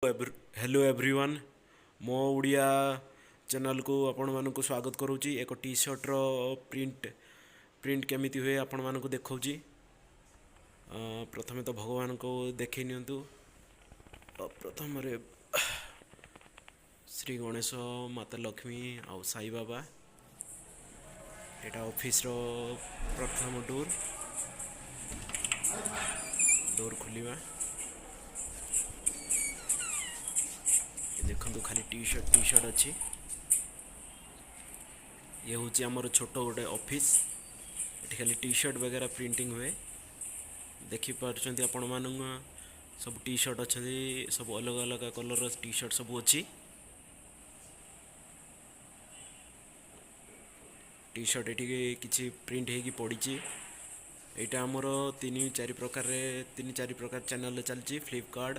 Hello everyone, ମୋ ଓଡ଼ିଆ ଚ୍ୟାନେଲକୁ ଆପଣମାନଙ୍କୁ ସ୍ୱାଗତ କରୁଛି। ଏକ ଟି ସାର୍ଟର ପ୍ରିଣ୍ଟ ପ୍ରିଣ୍ଟ କେମିତି ହୁଏ, ଆପଣମାନଙ୍କୁ ଦେଖାଉଛି। ପ୍ରଥମେ ତ ଭଗବାନଙ୍କୁ ଦେଖେଇ ନିଅନ୍ତୁ। ପ୍ରଥମରେ ଶ୍ରୀ ଗଣେଶ, ମାତା ଲକ୍ଷ୍ମୀ ଆଉ ସାଇ ବାବା। ଏଇଟା ଅଫିସର ପ୍ରଥମ ଡୋର୍। ଡୋର୍ ଖୋଲିବା। ଦେଖନ୍ତୁ, ଖାଲି ଟି ସାର୍ଟ, ଟି ସାର୍ଟ ଅଛି। ଇଏ ହେଉଛି ଆମର ଛୋଟ ଗୋଟେ ଅଫିସ୍। ଏଠି ଖାଲି ଟି ସାର୍ଟ ବଗେରା ପ୍ରିଣ୍ଟିଂ ହୁଏ। ଦେଖିପାରୁଛନ୍ତି ଆପଣମାନଙ୍କୁ, ସବୁ ଟି ସାର୍ଟ ଅଛନ୍ତି। ସବୁ ଅଲଗା ଅଲଗା କଲର୍ର ଟି ସାର୍ଟ ସବୁ ଅଛି। ଟି ସାର୍ଟ ଏଠି କିଛି ପ୍ରିଣ୍ଟ ହେଇକି ପଡ଼ିଛି। ଏଇଟା ଆମର ତିନି ଚାରି ପ୍ରକାରରେ, ତିନି ଚାରି ପ୍ରକାର ଚ୍ୟାନେଲରେ ଚାଲିଛି, ଫ୍ଲିପକାର୍ଟ।